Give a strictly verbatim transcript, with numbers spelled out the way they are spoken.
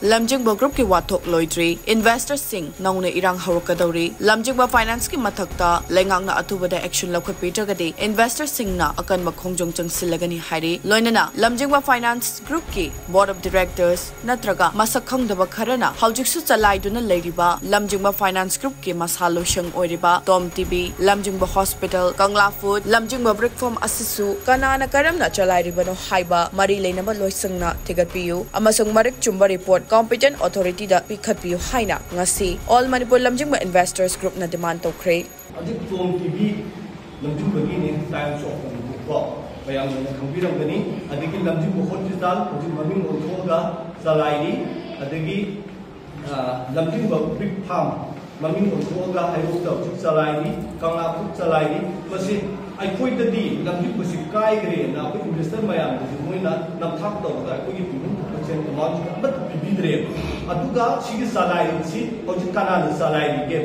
ꯂꯝꯖꯤꯡꯕ ꯒ꯭ꯔꯨꯞꯀꯤ ꯋꯥꯊꯣꯛ ꯂꯣꯏꯗ꯭ꯔꯤ꯫ ꯏꯟꯚꯦꯁꯇꯔꯁꯤꯡ ꯅꯧꯅ ꯏꯔꯥꯡ ꯍꯧꯔꯛꯀꯗꯧꯔꯤ꯫ ꯂꯝꯖꯤꯡꯕ ꯐꯥꯏꯅꯥꯟꯁꯀꯤ ꯃꯊꯛꯇ ꯂꯩꯉꯥꯛꯅ ꯑꯊꯨꯕꯗ ꯑꯦꯛꯁꯟ ꯂꯧꯈꯠꯄꯤꯗ꯭ꯔꯒꯗꯤ ꯏꯟꯚꯦꯁꯇꯔꯁꯤꯡꯅ ꯑꯀꯟꯕ ꯈꯣꯡꯖꯪ ꯆꯪꯁꯤꯜꯂꯒꯅꯤ ꯍꯥꯏꯔꯤ꯫ ꯂꯣꯏꯅꯅ ꯂꯝꯖꯤꯡꯕ ꯐꯥꯏꯅꯥꯟꯁ ꯒ꯭ꯔꯨꯞꯀꯤ ꯕꯣꯔꯗ ꯑꯣꯐ ꯗꯤꯔꯦꯛꯇꯔꯁ ꯅꯠꯇ꯭ꯔꯒ ꯃꯁꯛ ꯈꯪꯗꯕ ꯈꯔꯅ ꯍꯧꯖꯤꯛꯁꯨ ꯆꯂꯥꯏꯗꯨꯅ ꯂꯩꯔꯤꯕ ꯂꯝꯖꯤꯡꯕ ꯐꯥꯏꯅꯥꯟꯁ ꯒ꯭ꯔꯨꯞꯀꯤ ꯃꯁꯥ ꯂꯣꯏꯁꯪ ꯑꯣꯏꯔꯤꯕ ꯇꯣꯝ ꯇꯤꯚꯤ, ꯂꯝꯖꯤꯡꯕ ꯍꯣꯁꯄꯤꯇꯥꯜ, ꯀꯪꯂꯥ ꯐꯨꯗ, ꯂꯝꯖꯤꯡꯕ ꯕ꯭ꯔꯤꯛ ꯐꯥꯔꯝ ꯑꯁꯤꯁꯨ ꯀꯅꯥꯅ ꯀꯔꯝꯅ ꯆꯂꯥꯏꯔꯤꯕꯅꯣ ꯍꯥꯏꯕ ꯃꯔꯤ ꯂꯩꯅꯕ ꯂꯣꯏꯁꯪꯅ ꯊꯤꯒꯠꯄꯤꯌꯨ ꯑꯃꯁꯨꯡ ꯃꯔꯤꯛ ꯆꯨꯝꯕ ꯔꯤꯄꯣꯔꯠ ꯀꯣꯝꯄꯤꯇꯦꯟ ꯑꯣꯊꯣꯔꯤꯇꯤꯗ ꯄꯤꯈꯠꯄꯤꯌꯨ ꯍꯥꯏꯅ ꯉꯁꯤ ꯑꯣꯜ ꯃꯅꯤꯄꯨꯔ ꯂꯝꯖꯤꯡꯕ ꯏꯟꯚꯦꯁꯇꯔꯁ ꯒ꯭ꯔꯨꯞꯅ ꯗꯤꯃꯥꯟ ꯇꯧꯈ꯭ꯔꯦ꯫ ꯍꯧꯖꯤꯛ ꯇꯣꯝ ꯇꯤꯚꯤ ꯂꯝꯖꯤꯡꯕꯒꯤꯅꯦ, ꯇꯥꯏꯝꯁ ꯑꯣꯐ ꯃꯅꯤꯄꯨꯔ ꯀꯣ, ꯃꯌꯥꯝ ꯂꯣꯏꯅ ꯈꯪꯕꯤꯔꯝꯒꯅꯤ꯫ ꯑꯗꯒꯤ ꯂꯝꯖꯤꯡꯕ ꯍꯣꯁꯄꯤꯇꯥꯜ ꯍꯧꯖꯤꯛ ꯃꯃꯤꯡ ꯑꯣꯟꯊꯣꯛꯑꯒ ꯆꯂꯥꯏꯔꯤ꯫ ꯑꯗꯒꯤ ꯑ, ꯂꯝꯖꯤꯡꯕ ꯕ꯭ꯔꯤꯛ ꯐꯥꯔꯝ ꯃꯃꯤꯡ ꯑꯣꯟꯊꯣꯛꯑꯒ ꯍꯩꯔꯣꯛꯇ ꯍꯧꯖꯤꯛ ꯆꯂꯥꯏꯔꯤ, ꯀꯪꯂꯥ ꯐꯨꯗ ꯆꯂꯥꯏꯔꯤ꯫ ꯃꯁꯤ ꯑꯩꯈꯣꯏꯗꯗꯤ ꯂꯝꯖꯤꯡꯕꯁꯤ ꯀꯥꯏꯈ꯭ꯔꯦꯅ ꯑꯩꯈꯣꯏ ꯏꯟꯚꯦꯁꯇꯔ ꯃꯌꯥꯝꯗꯁꯨ ꯃꯣꯏꯅ ꯅꯝꯊꯥꯛ ꯇꯧꯔꯒ ꯑꯩꯈꯣꯏꯒꯤ ꯄꯤꯐꯝ ꯊꯣꯛꯄ ꯁꯦꯟ ꯑꯦꯃꯥꯎꯟꯁꯤ ꯑꯃꯠꯇ ꯄꯤꯕꯤꯗ꯭ꯔꯦꯕ꯫ ꯑꯗꯨꯒ ꯁꯤꯒꯤ ꯆꯂꯥꯏꯔꯤꯕꯁꯤ ꯍꯧꯖꯤꯛ ꯀꯅꯥꯅ ꯆꯂꯥꯏꯔꯤꯒꯦ?